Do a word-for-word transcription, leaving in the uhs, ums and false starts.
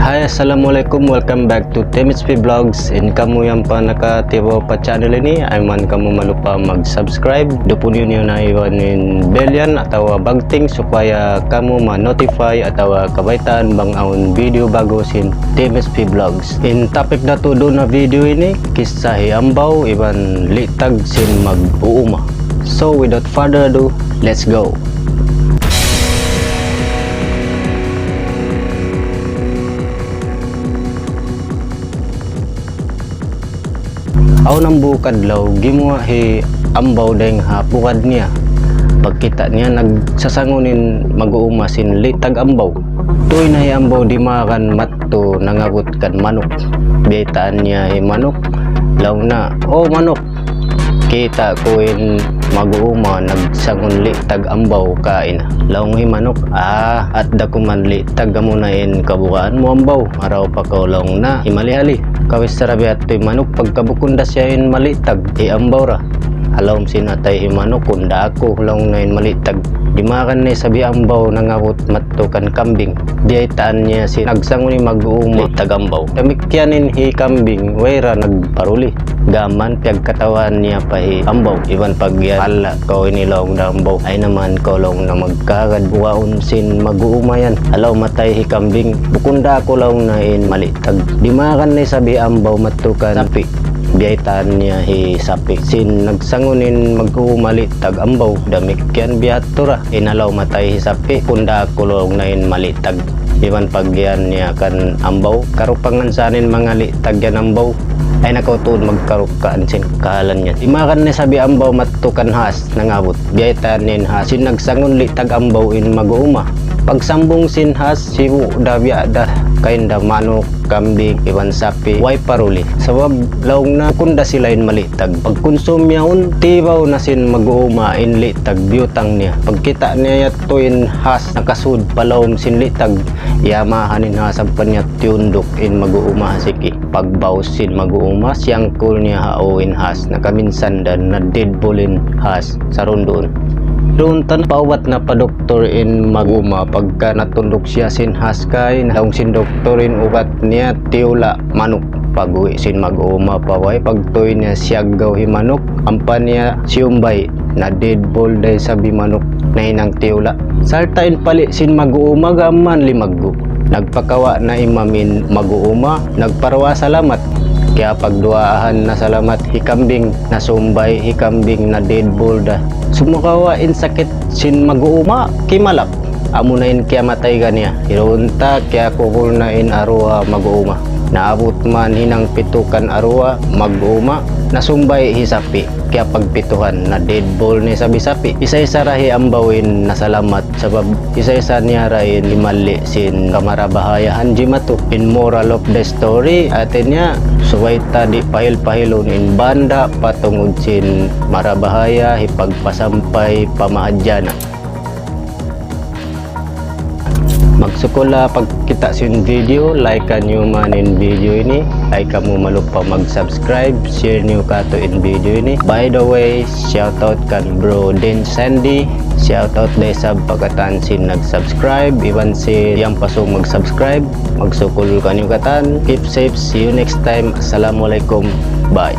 Hi, assalamualaikum. Welcome back to T M H P Vlogs. In kamu yan pa nakatibaw pa channel ini, ayaw man kamu malupa mag-subscribe. Dupun niyu na iban in bell yan atawa bagting supaya kamu ma-notify atawa kabaytaan bang awn video ba'gu sin T M H P Vlogs. In topic natu' duun ha video ini, kissa hi ambaw iban li'tag sin mag-uuma. So without further ado, let's go. Awn hambuuk adlaw, gimuwa' hi ambaw dayng ha bukad niya. Pagkita' niya, nagsasangun in mag-uuma sin li'tag ambaw. Tuy na hi ambaw dimagan madtu nangabut kan manuk. Biyaytaan niya hi manuk, laung niya, "O manuk, kita' ku in mag-uuma nagsangun li'tag ambaw kaina." Laung hi manuk, "Ah, adda ku man li'tag, amuna in kabugaan mu ambaw. Marayaw pa kaw," laung niya, "himali-hali." Kawisara biya' yadtu hi manuk, pagka bukun da siya in mali'tag, hi ambaw ra. Ha lawm sin atay hi manuk, "Kunda aku," laung niya, "in mali'tag." Dimagan na isab hi ambaw nangabut madtu kan kambing. Biyaytaan niya sin nagsangun in mag-uuma li'tag ambaw. Damikkiyan in hi kambing, way ra nagparuli. Gam mayan piyagkatawahan niya pa hi ambaw. Iban pag'iyan, "Alla kaw ini," laung niya, "ambaw. Ayaw na man kaw," laung niya, "magkahagad bugaun sin mag-uuma yan." Ha lawm atay hi kambing, "Bukun da aku," laung niya, "in mali'tag." Dimagan na isab hi ambaw madtu kan sapi'. Biyaytaan niya hi sapi'. Sin nagsangun in mag-uuma li'tag ambaw, damikkiyan biya' yadtu ra. In ha lawm atay hi sapi', "Kunda aku," laung niya, "in mali'tag." Iban pag'iyan niya kan ambaw, "Karupangan sa in manga li'tag yan ambaw. Ayaw na kaw tuud magkarukaan sin kahalan yan." Dimagan na isab hi ambaw madtu kan has nangabut. Biyaytaan niya in has. Sin nagsangun li'tag ambaw in mag-uuma. Pagsambung sin has, sibu' da biya' da kaina manuk, kambing, iban sapi', way paruli. Sabab laung niya, "Bukun da sila in mali'tag." Pagkunsum yaun, tibaw na sin mag-uuma in li'tag biyutang niya. Pagkita' niya yadtu in has nakasud pa lawm sin li'tag, iyamahan in has ampa niya tiyunduk in mag-uuma ha siki. Pagbaus sin mag-uuma, siyangkul niya ha ū in has, nakaminsan da, na-dead ball in has, sarundun. Duun ta na, paubat na pa doktor in mag-uuma, pagka natunduk siya sin has kaina, laung sin doktor in ubat niya tiyula' manuk. Pag-uwi' sin mag-uuma pa way, pagtuy niya siyaggaw hi manuk, ampa niya siyumbay, na-dead ball da isab hi manuk, nahinang tiyula'. Sarta' in pali' sin mag-uuma gam mayan limaggu'. Nagpakawa' na imam in mag-uuma, nagparuwaa salamat. Kiyapagduwaahan na salamat hi kambing, nasumbay hi kambing, na-dead ball da. Sumagawa' in sakit sin mag-uuma, kimalap. Amuna in kiyamatay kaniya. Duun ta, kiyakubul na in aruwa mag-uuma. Naabut man hinang pitu kan aruwa mag-uuma, nasumbay hi sapi'. Kiyapagpituhan, na-dead ball na isab hi sapi'. Isa-isa ra hi ambaw in nasalamat, sabab isa-isa niya ra in himali sin kamarabahayahan jimatu. In moral of the story, hati niya, subay ta di' pahil-pahilun in banda' pa tungud sin marabahaya hipagpasampay pa mahadjana. Magsukul ha pagkita' sin video, like niyu man in video ini. Ayaw kamu malupa mag-subscribe, share niyu katu' in video ini. By the way, shout out kan Bro Din Sandy. Shout out da isab pa katan sin nag-subscribe, iban sin yan pa sūng mag-subscribe. Magsukul kaniyu katan. Keep safe. See you next time. Assalamualaikum. Bye.